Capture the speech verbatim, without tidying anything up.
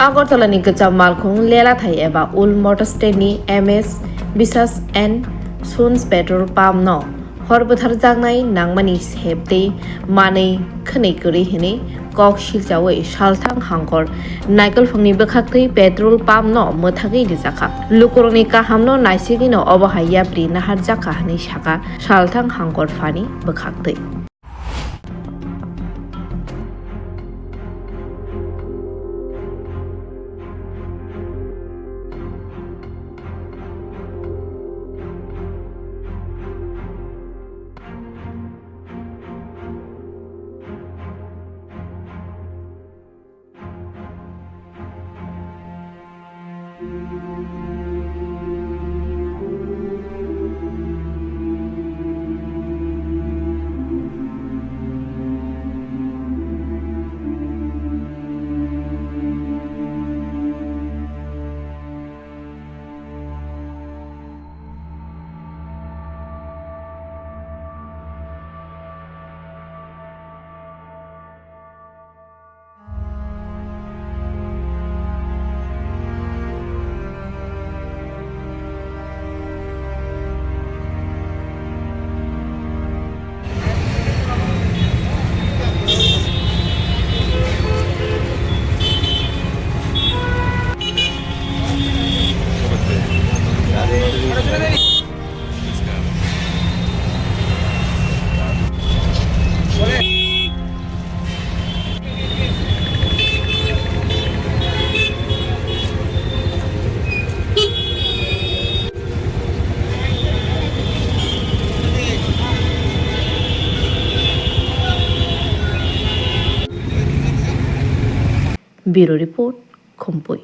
Agartala ni kwcham malkhung Lelathai eba Old Motor Stand ni M S Biswas and Sons petrol pump no hor bwtharjaknai nangmani sep tei manwi khwnwi kwrwi hwnwi kok silchawi salthang hangkor naikolphangni bwkhaktwi petrol pump no mwthagwi rijakha. Lukurokni kahamno naisigwino obo hai yapri naharjakha hwnwi sakha salthang hangkor phani bwkhaktwi. Bureau Report, Khumpui.